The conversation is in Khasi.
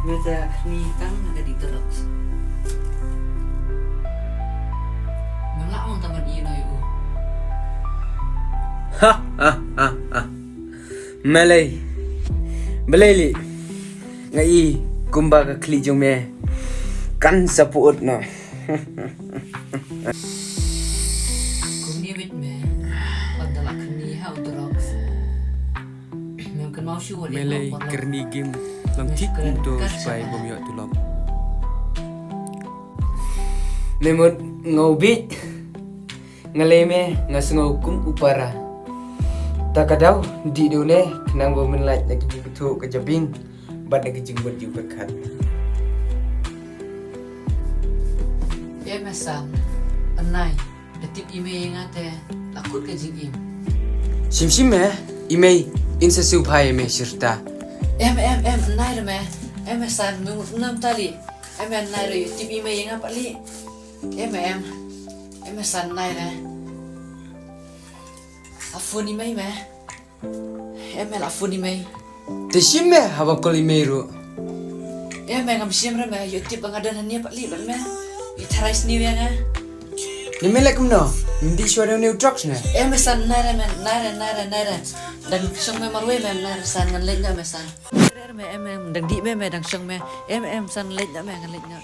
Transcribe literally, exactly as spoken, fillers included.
Me te khni tang na ka dih terus. Mem lah ong taman ïa noi u. Ha ha ha ha. Malei. Balei li. Nga i kumba ka khlieh jong me kan sa pyut noh. Kumne bit me. Pat da la khni ha u drugs. Mem kynmaw shuh wat ïa Malei nong por. kyrni game lang thik kumto spy bom ïoh tulop. Me mut nga u bit. Nga lei me nga sngew kum u para. Ta ka daw dih dune khnang ba men lait na ki jingthoh ka jabing bad na ki jingmut jingpyrkhat. Em me San, anai, da tip i mei ïa nga te la kut ka jingim. Shim shim me i mei in sa siew phai me shirta. Em em em anai re me. Em me San, me mut nam tali. Em me anai re, ïa tip i mei ïa nga pat li. Em em. Em me San anai re. A phone i mei me. Em me la phone i mei. Te shim me haba kol i mei ruh. Em me ngam shim re me, ïa tip ba nga don hangne pat li bad me. I tharai sniew ïa nga. Ni me leh kumno? Ym dih shuwa da une u drugs ne? Em me San, nai re me, nai re, nai re, nai re. Dang shong me marwei me, nai re San, ngan leit noh me San. Nai re me, em me, dang dih me me, dang shong me. Em em San, leit noh me, ngan leit noh.